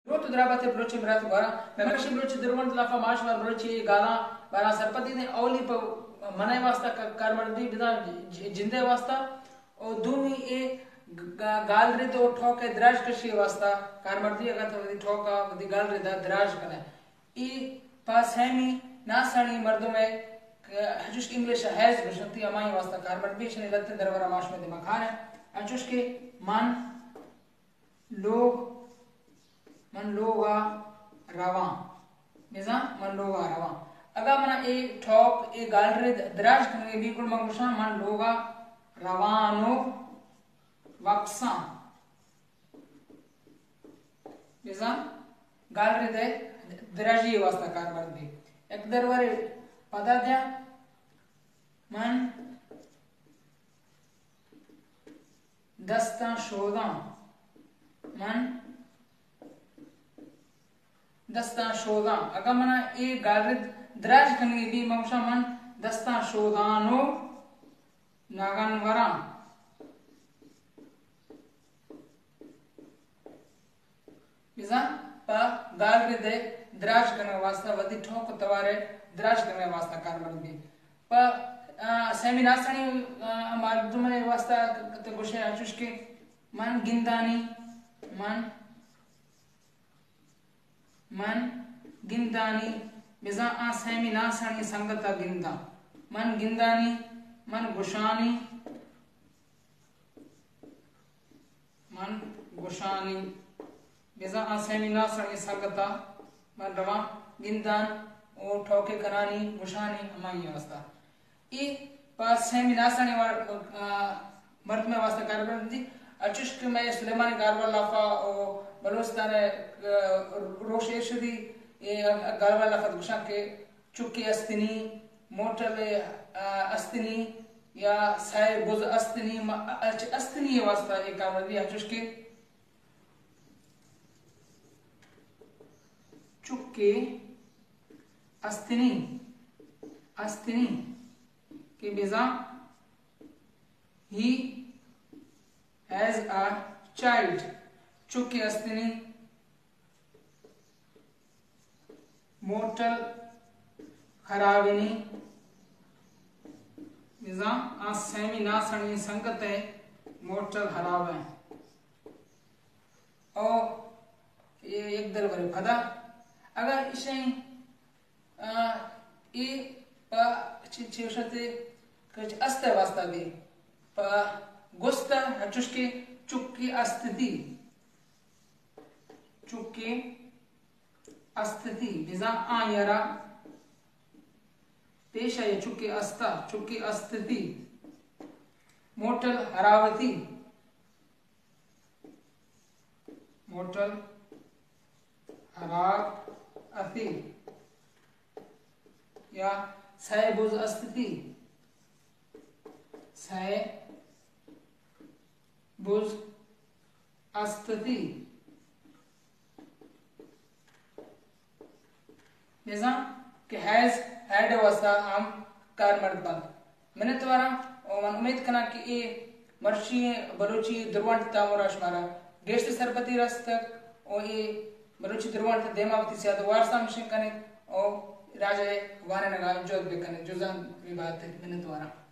دروت و درابات بلوچی برات گوارا، مئے مرشی بلوچی درونت لافا ماش وار بلوچی گالاں بارا سرپدی دیں۔ اولی پہ منئے واسطہ ک-، کارمرد بی، بزاں ج-، جندئے واسطہ، او دومی اے گ-، گالرد و ٹوکئے دراج کشی واسطہ کارمرد بی، اگاں تو وتی ٹوکا وتی گالردا دراج کنئے۔ اے پہ سیمی ناسانی مردمئے ک-، ہچوش کہ انگلش ء ہیز گوشنتی، ہمائی واسطہ کارمرد بی۔ اشانی لتیں درورا ماش مئے دیما کاریں۔ ہچوش کہ من لوگ، من لوگا رواں۔ بزاں من لوگا رواں۔ اگاں منا اے ٹوک، اے گالرد دراج کنگی بی، گڑا من گوشاں من لوگا روان و وپساں۔ بزاں گالرد ء دراجی ء واسطہ کارمرد بی۔ یک درورے پدا دیاں، من دستاں شوداں۔ من دستاں شوداں۔ اگاں منا اے گالرد دراج کنگی بی، من گوشاں من دستاں شودان و نگن وراں۔ بزاں پہ گالرد ء دراج کنگ ء واسطہ، وتی ٹوک و توار ء دراج کنگ ء واسطہ کارمرد بی۔ پہ، آ، سیمی ناسانی، آ، مردم ء واسطہ ک-، ک-، گوشے ہچوش کہ من گندانی، من، من گندانی، بزاں آ سیمی ناسانی سنگت ء گنداں۔ من گندانی، من گوشانی، من گوشانی، بزاں آ سیمی ناسانی سنگت ء من رواں گندان و ٹوکے کنانی، گوشانی، ہمائی واسطہ۔ اے پہ سیمی ناسانی وار-، آ، مردم ء واسطہ کارمرد بی۔ اچوش کہ مئے سلیمانی گالوار لافا و بلوچستان ء، آ، روش ارشدی اے گالوار لافا گوشاں کہ چکے استنی، موٹل، آ، استنی یا سئے بز استنی، ما-، اچ استنی ء واسطہ اے کارمرد بی، ہچوش کہ چکے استنی، استنی کہ بزاں he has a child، چکے استنی، موٹل ہراوینی، بزاں آ سیمی ناسانی سنگت ء موٹل ہراویں۔ او اے یک درورے پدا اگاں اشیں، آ، اے پہ چ-، چوشتے کچ است ء واسطہ بی، پہ گوست ء ہچوش کہ چکے است دی، چکے است دی، بزاں آئی ء را پیش ء چکے است ء، چکے است دی، موٹل ہراوتی۔ موٹل ہراب اتی یا سئے بز استتی، سئے بز استتی۔ بزاں کہ ہیز، ہیڈ ء واسطہ ہم کارمرد بنت۔ منتواراں و من امیت کناں کہ اے مرچی بلوچی درونت تامرا شمارا گیشتر سرپدی رستگ و اے بلوچی درونت دیما وتی سیاد و وارساں مشن کنیت و راج ء وانینگا جہد بکنیت، جزاں ببات۔ منتواراں۔